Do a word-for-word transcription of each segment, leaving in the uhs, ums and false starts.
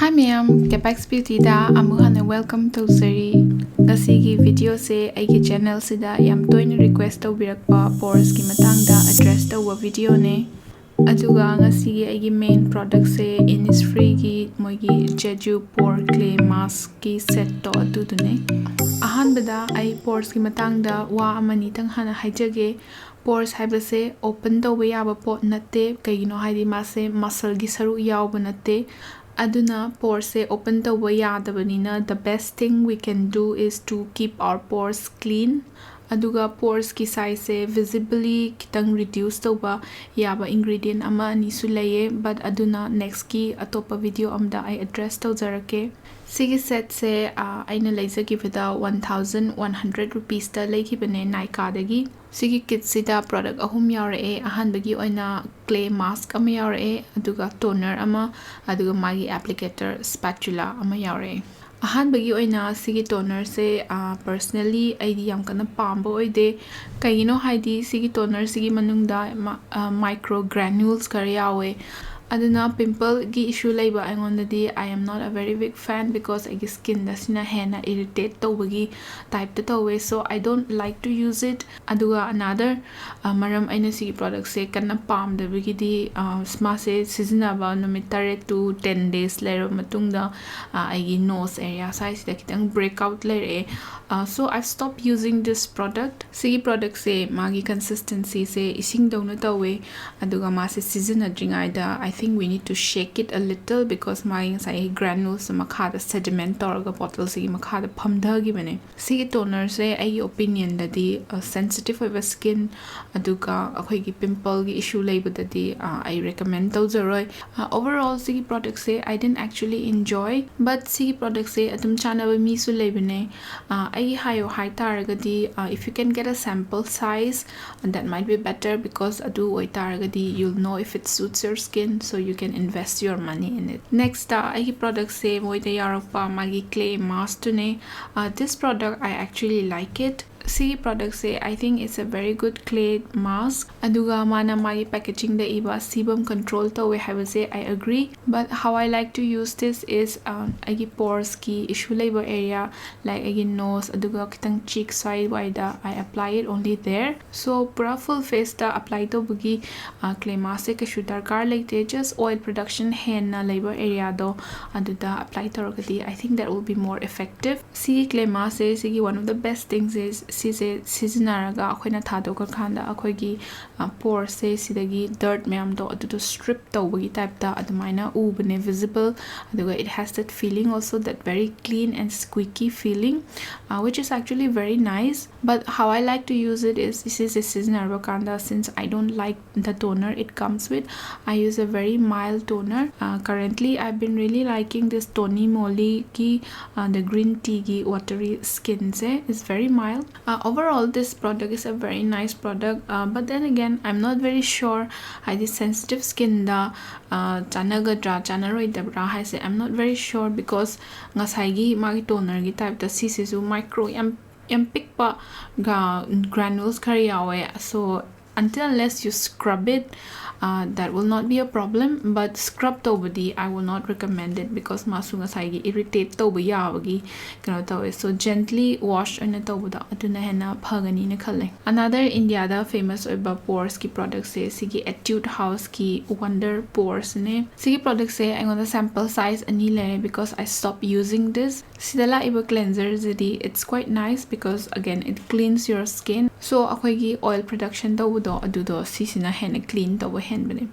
Hi ꯃꯌꯥꯝ, Capex Beautyꯗ ꯑꯃꯨꯛ ꯍꯟꯅ welcome ꯇꯧꯖꯔꯤ꯫ ꯉꯁꯤꯒꯤ videoꯁꯦ ꯑꯩꯒꯤ channelꯁꯤꯗ ꯌꯥꯝ ꯇꯣꯏꯅ request ꯇꯧꯕꯤꯔꯛꯄ poresꯀꯤ ꯃꯇꯥꯡꯗ address ꯇꯧꯕ videoꯅꯦ꯫ ꯑꯗꯨꯒ ꯉꯁꯤꯒꯤ ꯑꯩꯒꯤ main productꯁꯦ Innisfreeꯒꯤ ꯃꯣꯏꯒꯤ Jeju Pore Clay Maskꯀꯤ setꯇꯣ ꯑꯗꯨꯗꯨꯅꯦ꯫ ꯑꯍꯥꯟꯕꯗ ꯑꯩ poresꯀꯤ ꯃꯇꯥꯡꯗ ꯋꯥ ꯑꯃꯅꯤꯇꯪ ꯍꯥꯟꯅ ꯍꯥꯏꯖꯒꯦ꯫ Pores ꯍꯥꯏꯕꯁꯦ open ꯇꯧꯕ ꯌꯥꯕ ꯄꯣꯠ ꯅꯠꯇꯦ, ꯀꯩꯒꯤꯅꯣ ꯍꯥꯏꯗꯤ ꯃꯥꯁꯦ muscleꯒꯤ ꯁꯔꯨꯛ ꯌꯥꯎꯕ ꯅꯠꯇꯦ꯫ ꯑꯗꯨꯅ poresꯁꯦ open ꯇꯧꯕ ꯌꯥꯗꯕꯅꯤꯅ, the best thing we can do is to keep our pores clean꯫ ꯑꯗꯨꯒ poresꯀꯤ sizeꯁꯦ visibly ꯈꯤꯇꯪ reduce ꯇꯧꯕ ꯌꯥꯕ ingredient ꯑꯃ ꯑꯅꯤꯁꯨ ꯂꯩꯌꯦ, but ꯑꯗꯨꯅ nextꯀꯤ ꯑꯇꯣꯞꯄ video ꯑꯃꯗ ꯑꯩ address ꯇꯧꯖꯔꯛꯀꯦ꯫ ꯁꯤꯒꯤ setꯁꯦ, ꯑ, ꯑꯩꯅ ꯂꯩꯖꯈꯤꯕꯗ one thousand one hundred rupeesꯇ ꯂꯩꯈꯤꯕꯅꯦ Nykaaꯗꯒꯤ꯫ ꯁꯤꯒꯤ kitꯁꯤꯗ product ꯑꯍꯨꯝ ꯌꯥꯎꯔꯛꯑꯦ꯫ ꯑꯍꯥꯟꯕꯒꯤ ꯑꯣꯏꯅ clay mask ꯑꯃ ꯌꯥꯎꯔꯛꯑꯦ, ꯑꯗꯨꯒ toner ꯑꯃ, ꯑꯗꯨꯒ ꯃꯥꯒꯤ applicator spatula ꯑꯃ ꯌꯥꯎꯔꯛꯑꯦ꯫ ꯑꯍꯥꯟꯕꯒꯤ ꯑꯣꯏꯅ ꯁꯤꯒꯤ tonerꯁꯦ, ꯑ, personally ꯑꯩꯗꯤ ꯌꯥꯝ ꯀꯟꯅ ꯄꯥꯝꯕ ꯑꯣꯏꯗꯦ꯫ ꯀꯩꯒꯤꯅꯣ ꯍꯥꯏꯗꯤ ꯁꯤꯒꯤ tonerꯁꯤꯒꯤ ꯃꯅꯨꯡꯗ ꯃ-, ꯑ, micro granules ꯈꯔ ꯌꯥꯎꯋꯦ꯫ ꯑꯗꯨꯅ pimpleꯒꯤ issue ꯂꯩꯕ ꯑꯩꯉꯣꯟꯗꯗꯤ I am not a very big fan, because ꯑꯩꯒꯤ skinꯗ ꯁꯤꯅ ꯍꯦꯟꯅ irritate ꯇꯧꯕꯒꯤ typeꯇ ꯇꯧꯋꯦ꯫ So I don't like to use it. ꯑꯗꯨꯒ another, ꯑ, ꯃꯔꯝ ꯑꯩꯅ ꯁꯤꯒꯤ productꯁꯦ ꯀꯟꯅ ꯄꯥꯝꯗꯕꯒꯤꯗꯤ, ꯑ, ꯃꯥꯁꯦ ꯁꯤꯖꯤꯟꯅꯕ ꯅꯨꯃꯤꯠ ꯇꯔꯦꯠ to ten days ꯂꯩꯔꯕ ꯃꯇꯨꯡꯗ, ꯑ, ꯑꯩꯒꯤ nose area ꯁ꯭ꯋꯥꯏꯁꯤꯗ ꯈꯤꯇꯪ breakout ꯂꯩꯔꯛꯑꯦ꯫ ꯑ, so I've stopped using this product. ꯁꯤꯒꯤ productꯁꯦ ꯃꯥꯒꯤ consistencyꯁꯦ ꯏꯁꯤꯡꯗꯧꯅ ꯇꯧꯋꯦ, ꯑꯗꯨꯒ ꯃꯥꯁꯦ ꯁꯤꯖꯤꯟꯅꯗ꯭ꯔꯤꯉꯩꯗ I think we need to shake it a little, because ꯃꯥꯒꯤ ꯉꯁꯥꯏꯒꯤ granules ꯃꯈꯥꯗ sediment ꯇꯧꯔꯒ bottleꯁꯤꯒꯤ ꯃꯈꯥꯗ ꯐꯝꯊꯈꯤꯕꯅꯦ꯫ ꯁꯤꯒꯤ tonerꯁꯦ ꯑꯩꯒꯤ opinionꯗꯗꯤ, ꯑ, sensitive ꯑꯣꯏꯕ skin, ꯑꯗꯨꯒ ꯑꯩꯈꯣꯏꯒꯤ pimpleꯒꯤ issue ꯂꯩꯕꯗꯗꯤ, ꯑ, ꯑꯩ recommend ꯇꯧꯖꯔꯣꯏ꯫ ꯑ, overall ꯁꯤꯒꯤ productꯁꯦ I didn't actually enjoy, but ꯁꯤꯒꯤ productꯁꯦ ꯑꯗꯨꯝ ꯆꯥꯟꯅꯕ ꯃꯤꯁꯨ ꯂꯩꯕꯅꯦ꯫ ꯑ, ꯑꯩꯒꯤ ꯍꯥꯏꯌꯣ ꯍꯥꯏ ꯇꯥꯔꯒꯗꯤ, ꯑ, if you can get a sample size, that might be better, because ꯑꯗꯨ ꯑꯣꯏꯇꯥꯔꯒꯗꯤ you'll know if it suits your skin, so you can invest your money in it. Nextꯇ ꯑꯩꯒꯤ productꯁꯦ ꯃꯣꯏꯗ ꯌꯥꯎꯔꯛꯄ ꯃꯥꯒꯤ clay maskꯇꯨꯅꯦ꯫ Uh, this product, I actually like it. ꯁꯤꯒꯤ ꯄ꯭ꯔꯣꯗꯛꯁꯦ, I think it's a very good clay mask. ꯑꯗꯨꯒ ꯃꯥꯅ ꯃꯥꯒꯤ ꯄꯦꯀꯦꯖꯤꯡꯗ ꯏꯕ sebum control ꯇꯧꯋꯦ ꯍꯥꯏꯕꯁꯦ, I agree. But how I like to use this is, um, ꯑꯩꯒꯤ ꯄꯣꯔꯁꯀꯤ ꯏꯁꯨ ꯂꯩꯕ ꯑꯦꯔꯤꯌꯥ, like ꯑꯩꯒꯤ ꯅꯣꯁ, ꯑꯗꯨꯒ ꯈꯤꯇꯪ ꯆꯤꯛ ꯁꯥꯏꯗ ꯋꯥꯏꯗ, I apply it only there. So ꯄꯨꯔꯥ ꯐꯨꯜ ꯐꯦꯁꯇ ꯑꯦꯄ꯭ꯂꯥꯏ ꯇꯧꯕꯒꯤ ꯀ꯭ꯂꯦ ꯃꯥꯁꯁꯦ ꯀꯩꯁꯨ ꯗꯔꯀꯥꯔ ꯂꯩꯇꯦ꯫ Just oil production ꯍꯦꯟꯅ ꯂꯩꯕ ꯑꯦꯔꯤꯌꯥꯗꯣ ꯑꯗꯨꯗ ꯑꯦꯄ꯭ꯂꯥꯏ ꯇꯧꯔꯒꯗꯤ, I think that will be more effective. ꯁꯤꯒꯤ ꯀ꯭ꯂꯦ ꯃꯥꯁꯁꯦ, ꯁꯤꯒꯤ one of the best things is, ꯁꯤꯁꯦ ꯁꯤꯖꯤꯟꯅꯔꯒ ꯑꯩꯈꯣꯏꯅ ꯊꯥꯗꯣꯛꯈ꯭ꯔꯀꯥꯟꯗ ꯑꯩꯈꯣꯏꯒꯤ ꯄꯣꯔꯁꯁꯦ, ꯁꯤꯗꯒꯤ ꯗꯔꯠ ꯃꯌꯥꯝꯗꯣ ꯑꯗꯨꯗꯣ ꯁ꯭ꯇ꯭ꯔꯤꯞ ꯇꯧꯕꯒꯤ ꯇꯥꯏꯞꯇ ꯑꯗꯨꯃꯥꯏꯅ ꯎꯕꯅꯦ, ꯚꯤꯖꯤꯕꯜ꯫ ꯑꯗꯨꯒ it has that feeling also, that very clean and squeaky feeling, uh, which is actually very nice. But how I like to use it is, ꯁꯤꯁꯦ ꯁꯤꯖꯤꯟꯅꯔꯕ ꯀꯥꯟꯗ, since I don't like the toner it comes with, I use a very mild toner. Uh, currently, I've been really liking this Tony Moly ꯒꯤ, uh, the green tea ꯒꯤ watery skin say, is very mild. Uh, overall, this product is a very nice product, uh, but then again, I'm not very sure, ꯍꯥꯏꯗꯤ sensitive skin ꯗ, uh, ꯆꯥꯟꯅꯒꯗ꯭ꯔꯥ ꯆꯥꯟꯅꯔꯣꯏꯗꯕ꯭ꯔꯥ ꯍꯥꯏꯁꯦ, I'm not very sure, because ꯉꯁꯥꯏꯒꯤ ꯃꯥꯒꯤ toner ꯒꯤ type ꯇ ꯁꯤꯁꯤꯁꯨ micro ꯌꯥꯝ, ꯌꯥꯝ ꯄꯤꯛꯄ granules ꯈꯔ ꯌꯥꯎꯋꯦ꯫ So until unless you scrub it, uh, that will not be a problem, but scrub ꯇꯧꯕꯗꯤ I will not recommend it, because ꯃꯥꯁꯨ ꯉꯁꯥꯏꯒꯤ irritate ꯇꯧꯕ ꯌꯥꯕꯒꯤ ꯀꯩꯅꯣ ꯇꯧꯋꯦ꯫ So gently wash ꯑꯣꯏꯅ ꯇꯧꯕꯗꯣ ꯑꯗꯨꯅ ꯍꯦꯟꯅ ꯐꯒꯅꯤꯅ ꯈꯜꯂꯦ꯫ Another India ꯗ famous ꯑꯣꯏꯕ ꯄꯣꯔꯁꯀꯤ ꯄ꯭ꯔꯣꯗꯛꯁꯦ ꯁꯤꯒꯤ Etude House ꯀꯤ Wonder Pores ꯅꯦ꯫ ꯁꯤꯒꯤ ꯄ꯭ꯔꯣꯗꯛꯁꯦ ꯑꯩꯉꯣꯟꯗ sample size ꯑꯅꯤ ꯂꯩꯔꯦ, because I stopped using this. ꯁꯤꯗ ꯂꯥꯛꯏꯕ cleanser CD, it's quite nice because again it cleans your skin. So ꯑꯩꯈꯣꯏꯒꯤ oil production ꯇꯧꯕꯗꯣ ꯑꯗꯨꯗꯣ ꯁꯤꯁꯤꯅ ꯍꯦꯟꯅ clean ꯇꯧꯕ ꯍꯦꯟꯕꯅꯦ꯫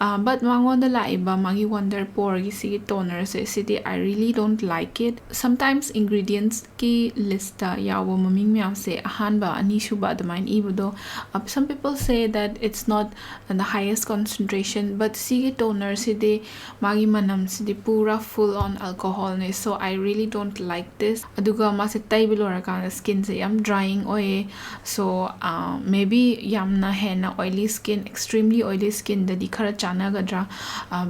Uh, but ꯃꯉꯣꯟꯗ ꯂꯥꯛꯏꯕ ꯃꯥꯒꯤ Wonder Pore ꯒꯤ ꯁꯤꯒꯤ toner say, CD I really don't like it. Sometimes ingredients ꯀꯤ list ꯇ ꯌꯥꯎꯕ ꯃꯃꯤꯡ ꯃꯌꯥꯝꯁꯦ ꯑꯍꯥꯟꯕ, ꯑꯅꯤꯁꯨꯕ ꯑꯗꯨꯃꯥꯏꯅ ꯏꯕꯗꯣ, uh, some people say that it's not the highest concentration, but ꯁꯤꯒꯤ toner ꯁꯤꯗꯤ ꯃꯥꯒꯤ ꯃꯅꯝꯁꯤꯗꯤ ꯄꯨꯔꯥ full on alcohol ꯅꯦ, so I really don't like this. ꯑꯗꯨꯒ ꯃꯥꯁꯦ ꯇꯩꯕ ꯂꯣꯏꯔꯀꯥꯟꯗ skin ꯁꯦ ꯌꯥꯝ drying ꯑꯣꯏꯌꯦ꯫ So, uh, maybe ꯌꯥꯝꯅ ꯍꯦꯟꯅ oily skin, extremely oily ꯁ꯭ꯀꯤꯟꯗꯗꯤ ꯈꯔ ꯆꯥꯟꯅꯒꯗ꯭ꯔꯥ,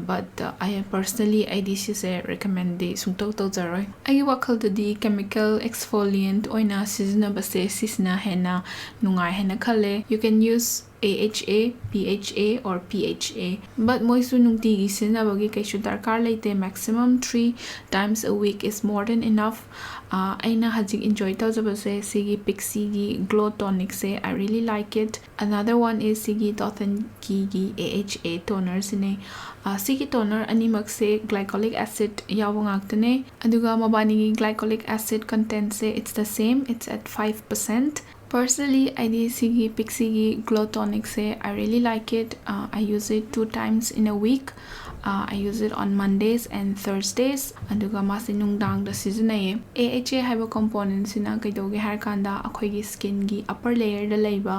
but I personally ꯑꯩꯗꯤ ꯁꯤꯁꯦ recommendꯗꯤ ꯁꯨꯡꯇꯧ ꯇꯧꯖꯔꯣꯏ꯫ ꯑꯩꯒꯤ ꯋꯥꯈꯜꯗꯗꯤ chemical exfoliant ꯑꯣꯏꯅ ꯁꯤꯖꯤꯟꯅꯕꯁꯦ ꯁꯤꯁꯤꯅ ꯍꯦꯟꯅ ꯅꯨꯡꯉꯥꯏ ꯍꯥꯏꯅ ꯈꯜꯂꯦ꯫ You can use A H A, B H A or P H A, but ꯃꯣꯏꯁꯨ ꯅꯨꯡꯇꯤꯒꯤ ꯁꯤꯖꯤꯟꯅꯕꯒꯤ ꯀꯩꯁꯨ ꯗꯔꯀꯥꯔ ꯂꯩꯇꯦ꯫ Maximum three times a week is more than enough꯫ ꯑꯩꯅ ꯍꯧꯖꯤꯛ enjoy ꯇꯧꯖꯕꯁꯦ ꯁꯤꯒꯤ Pixi ꯒꯤ Glow Tonic say, I really like it꯫ Another one is ꯁꯤꯒꯤ Dot and Key ꯒꯤ A H A toner ꯁꯤꯅꯦ꯫ ꯁꯤꯒꯤ toner ꯑꯅꯤꯃꯛꯁꯦ glycolic acid ꯌꯥꯎꯕ ꯉꯥꯛꯇꯅꯦ, ꯑꯗꯨꯒ ꯃꯕꯥꯅꯤꯒꯤ glycolic acid content say, it's the same, it's at five percent꯫ Personally ꯑꯩꯗꯤ ꯁꯤꯒꯤ Pixi ꯒꯤ Glow Tonic say, I really like it. I use it two times in a week. I use it on Mondays and Thursdays, ꯑꯗꯨꯒ ꯃꯥꯁꯦ ꯅꯨꯡꯗꯥꯡꯗ ꯁꯤꯖꯤꯟꯅꯩꯌꯦ꯫ A H A ꯍꯥꯏꯕ component ꯁꯤꯅ ꯀꯩꯗꯧꯒꯦ ꯍꯥꯏꯔ ꯀꯥꯟꯗ ꯑꯩꯈꯣꯏꯒꯤ skin ꯒꯤ upper layer ꯗ ꯂꯩꯕ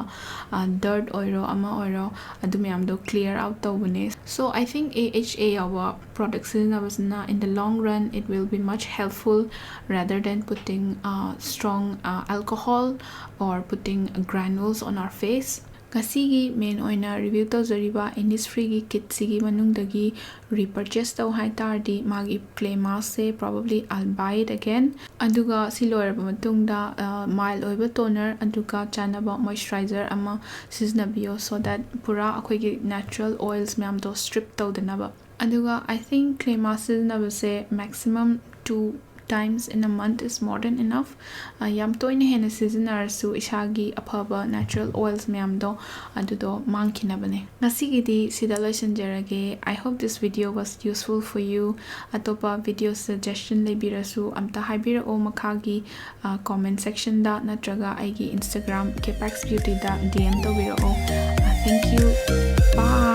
dirt ꯑꯣꯏꯔꯣ ꯑꯃ ꯑꯣꯏꯔꯣ, ꯑꯗꯨ ꯃꯌꯥꯝꯗꯣ clear out ꯇꯧꯕꯅꯦ꯫ So I think A H A ꯌꯥꯎꯕ product ꯁꯤꯖꯤꯟꯅꯕꯁꯤꯅ, in the long run, it will be much helpful rather than putting strong alcohol or putting granules on our face. ꯉꯁꯤꯒꯤ main ꯑꯣꯏꯅ review ꯇꯧꯖꯔꯤꯕ Innisfree ꯒꯤ kit ꯁꯤꯒꯤ ꯃꯅꯨꯡꯗꯒꯤ repurchase ꯇꯧ ꯍꯥꯏ ꯇꯥꯔꯗꯤ, ꯃꯥꯒꯤ clay mask say, probably I'll buy it again꯫ ꯑꯗꯨꯒ ꯁꯤ ꯂꯣꯏꯔꯕ ꯃꯇꯨꯡꯗ mild ꯑꯣꯏꯕ toner ꯑꯗꯨꯒ ꯆꯥꯟꯅꯕ moisturizer ꯑꯃ ꯁꯤꯖꯤꯟꯅꯕꯤꯌꯣ, so that ꯄꯨꯔꯥ ꯑꯩꯈꯣꯏꯒꯤ natural oils ꯃꯌꯥꯝꯗꯣ strip ꯇꯧꯗꯅꯕ꯫ ꯑꯗꯨꯒ I think clay mask ꯁꯤꯖꯤꯟꯅꯕꯁꯦ maximum two times in a month is more than enough꯫ ꯌꯥꯝ ꯇꯣꯏꯅ ꯍꯦꯟꯅ ꯁꯤꯖꯤꯟꯅꯔꯁꯨ ꯏꯁꯥꯒꯤ ꯑꯐꯕ natural oils ꯃꯌꯥꯝꯗꯣ ꯑꯗꯨꯗꯣ ꯃꯥꯡꯈꯤꯅꯕꯅꯦ꯫ ꯉꯁꯤꯒꯤꯗꯤ ꯁꯤꯗ ꯂꯣꯏꯁꯤꯟꯖꯔꯒꯦ꯫ I hope this video was useful for you꯫ ꯑꯇꯣꯞꯄ video suggestion ꯂꯩꯕꯤꯔꯁꯨ ꯑꯝꯇ ꯍꯥꯏꯕꯤꯔꯛꯑꯣ ꯃꯈꯥꯒꯤ comment section ꯗ ꯅꯠꯇ꯭ꯔꯒ ꯑꯩꯒꯤ Instagram Capex Beauty ꯗ D M ꯇꯧꯕꯤꯔꯛꯑꯣ꯫ Thank you꯫ Bye꯫